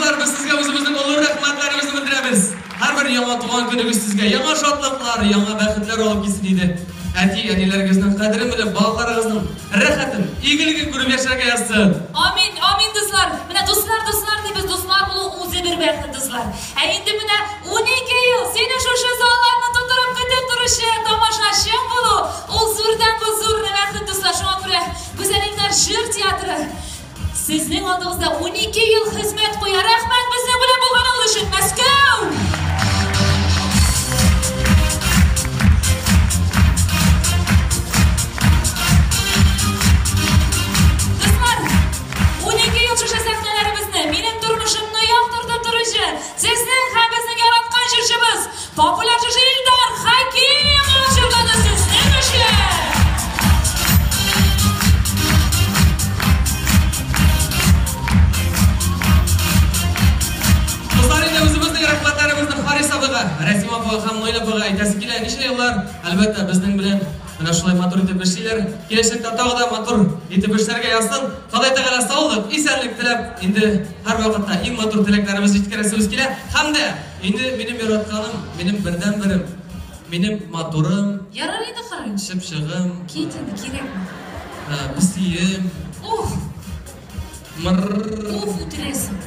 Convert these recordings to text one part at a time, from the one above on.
Дуслар, без сезгә үзебезнең олы рәхмәтләребезне белдерәбез. Һәрбер яңа туган көнегез сезгә яңа шатлыклар, яңа бәхетләр алып килсен иде. Әти, әниләрегезнең кадерен белеп, балаларыгызның рәхәтен, игелеген күреп яшәргә язсын. Амин, амин, дуслар. Менә дуслар, дуслар дибез, дуслар булу үзе бер бәхет, дуслар. Ә инде менә 12 ел сине шушы залларны тутырып көтеп торучы тамашачың булу, ул зурдан бу зур бәхет, дуслар. Шуңа күрә Гүзәл Илдар җыр театры сезнең алдыгызда 12 ел хезмәт куя. Рәхмәт безнең белән булганыгыз өчен, Мәскәү! Дуслар, 12 ел шушы сәхнәләребезне, минем тормышымны яктыртып торучы, сезнең һәм безнең яраткан җырчыбыз, популяр җырчы Илдар Хәкимов җырлады сезнең өчен! Дуслар, инде үзебезнең рәхмәтләребезне Харис абыйга, Рәсим апага һәм Наилә апага әйтәсе килә. Ничә еллар, әлбәттә, безнең белән менә шулай матур итеп эшлиләр. Киләчәктә тагы да матур итеп эшләргә язсын. Ходай Тәгалә саулык, исәнлек теләп, инде һәрвакытта иң матур теләкләребезне җиткерәсебез килә. Һәм дә инде минем яратканым, минем бердәнберем, минем матурым, Ярар инде, Харис. чыпчыгым, Кит инде, кирәкми. песием, Уф, мыр. уф, үтерәсең.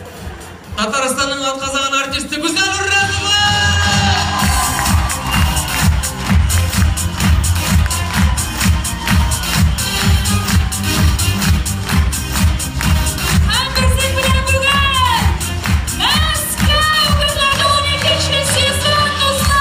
Татарстанның атказанган артисты Гүзәл Үрәзова! Һәм безнең белән бүген Мәскәү кызлары 12 сезон, дуслар!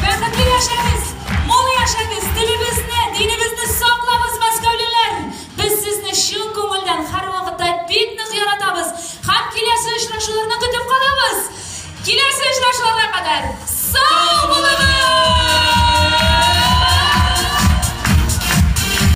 Бәхетле яшәгез, мул яшәгез, телебезне, динебезне саклагыз, мәскәүлеләр! Без сезне чын күңелдән һәрвакытта бик нык яратабыз һәм киләсе очрашуларны көтеп калабыз. Киләсе очрашуларга кадәр сау булыгыз!